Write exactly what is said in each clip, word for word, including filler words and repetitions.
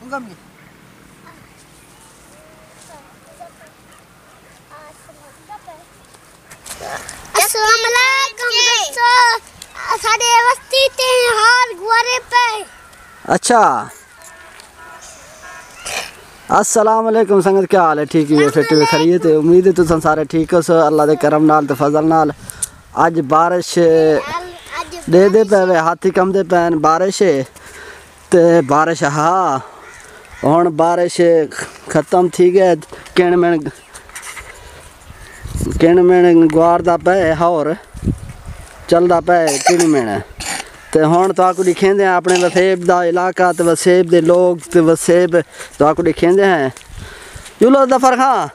السلام علیکم دوستو، ساݙے وستی تے ہار گورے پئے۔ اچھا، السلام علیکم سنگت، کیا حال ہے؟ ٹھیک ہے؟ فٹ ہے؟ خیریت ہے؟ امید ہے تساں سارے ٹھیک ہوسو اللہ دے کرم نال تے فضل نال۔ اڄ بارش ݙیہدے پئے وے، ہاتھی کمدے پئے ہن، بارش ہے۔ تے بارش ہا، ہݨ بارش ختم تھی ڳئے۔ کݨ مݨ، کݨ مݨ گواردا پئے، ہور چلدا پئے کݨ مݨ۔ تے ہݨ تہاکوں ݙکھیندے ہیں اپݨے وسیب دا علاقہ تے وسیب دے لوگ تے وسیب تہاکوں ݙکھیندے ہیں۔ چلو ظفر خان۔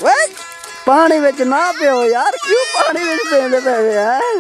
اوئے، پاݨی وچ نہ پیو یار، کیوں پاݨی وچ پیندے پئے وے ہیں؟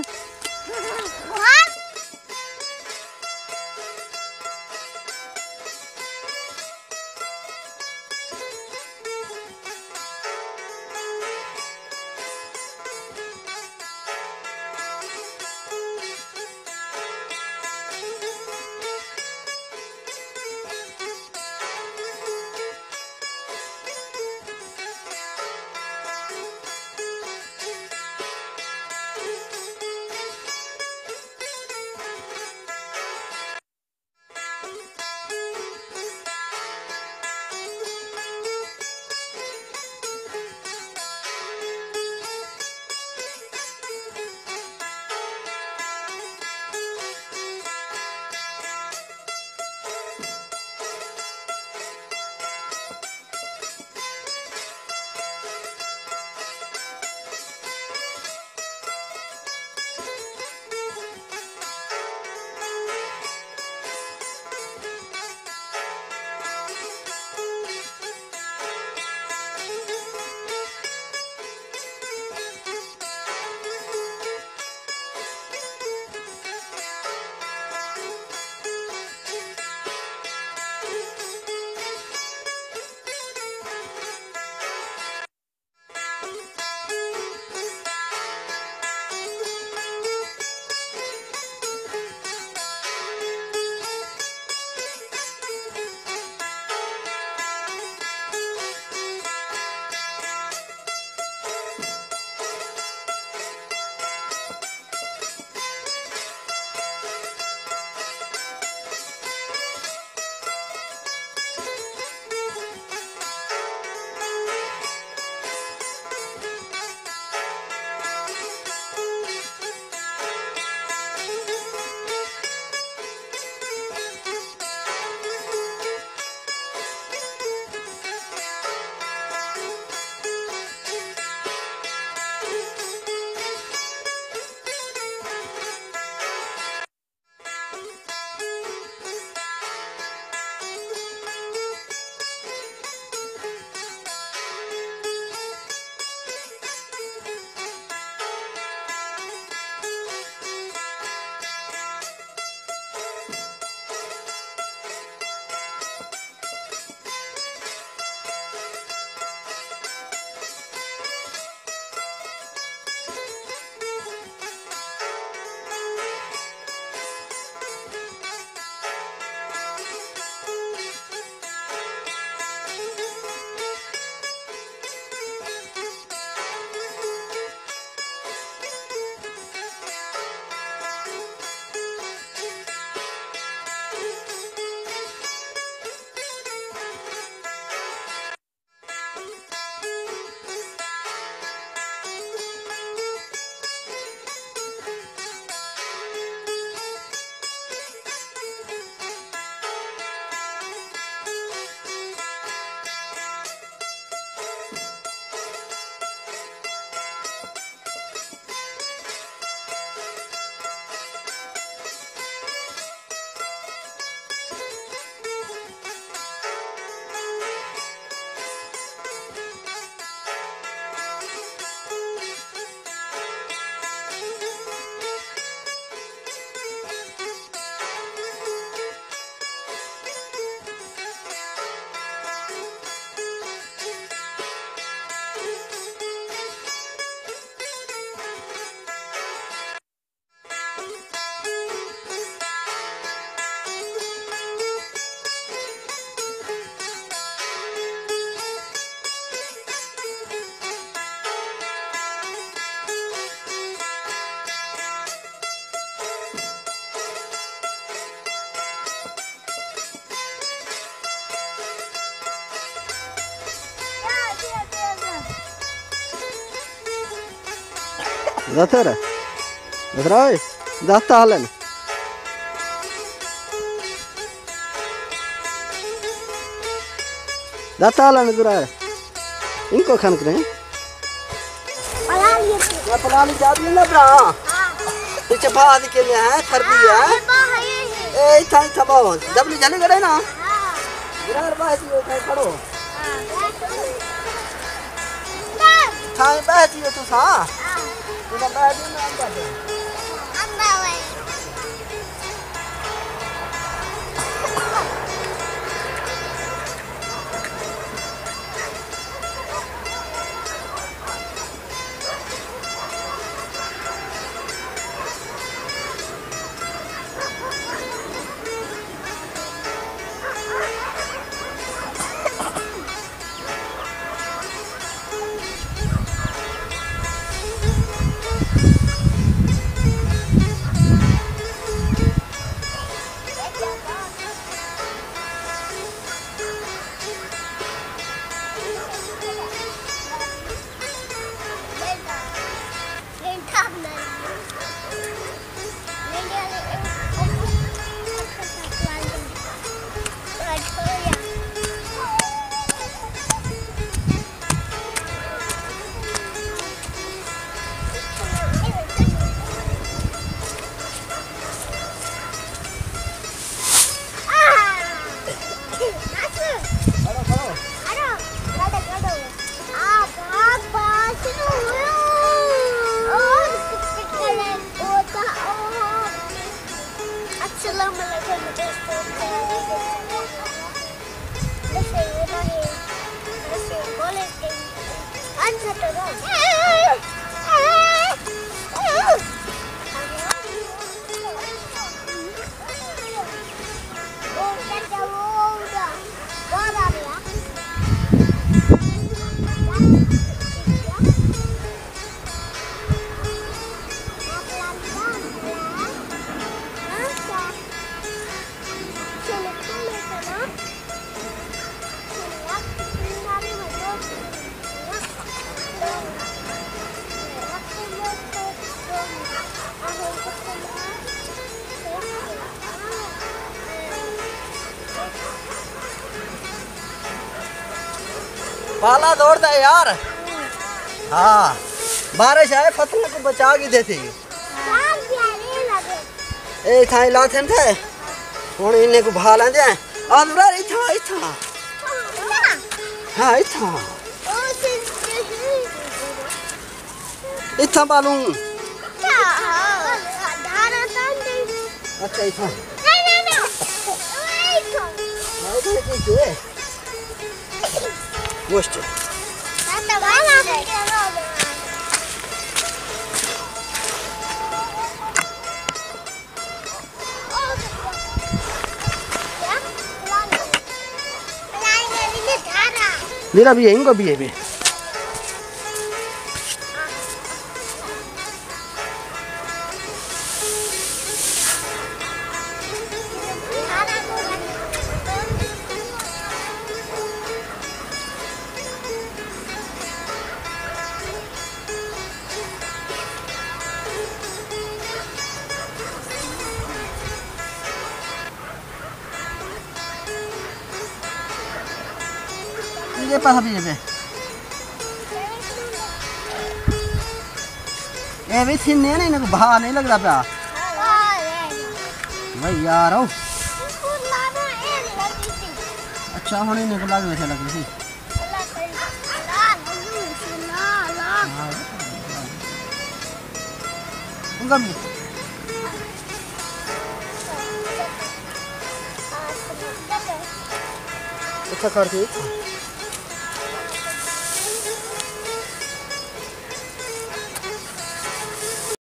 ظفر، ظفر اوئے، دس تالن۔ دس تالن ظفر۔ ان کو کھن کریں۔ پلا لیے تھے۔ میں پلا لی جا رہی ہے نا برا۔ ہاں۔ پیچھے بھا دی کے لے ہیں، تھر دی ہاں، ہے۔ یہ با ہے، یہ ہے۔ اے، اتھا، اتھا باو۔ دبلی جھلی کھڑے نا۔ ہاں۔ برار باہر جی، اتھا کھڑو۔ ہاں۔ تھاں ٻہہ تھی تساں۔ تساں ٻہہ تھی میں اندر ݙے۔ السلام علیکم دوستو۔ پالا دوڑدا ہے یار۔ ہاں، بارش آئے، فصلیں کوں بچا گھدے سی۔ اے اتھاں لا تھن تھے۔ ہݨ انہیں کوں بھا لیندے ہیں۔ آ ذرا اتھاں، اتھاں۔ ہاں، اتھاں۔ اتھاں بالوں۔ اچھا، اتھاں۔ ہاں، اتھاں ٹھیک ہے۔ گوشت۔ میرا بھی ہے، ان کو بھی ہے بھی۔ یہ پاسا بھی ہے۔ اے وی سن نے، انہاں کوں بھا نہیں لڳدا پیا۔ بھائی یار، او۔ اچھا، ہݨ انہاں کوں لڳ ویسے لڳ سی۔ ہاں۔ انہاں بھی۔ اچھا، کر کے۔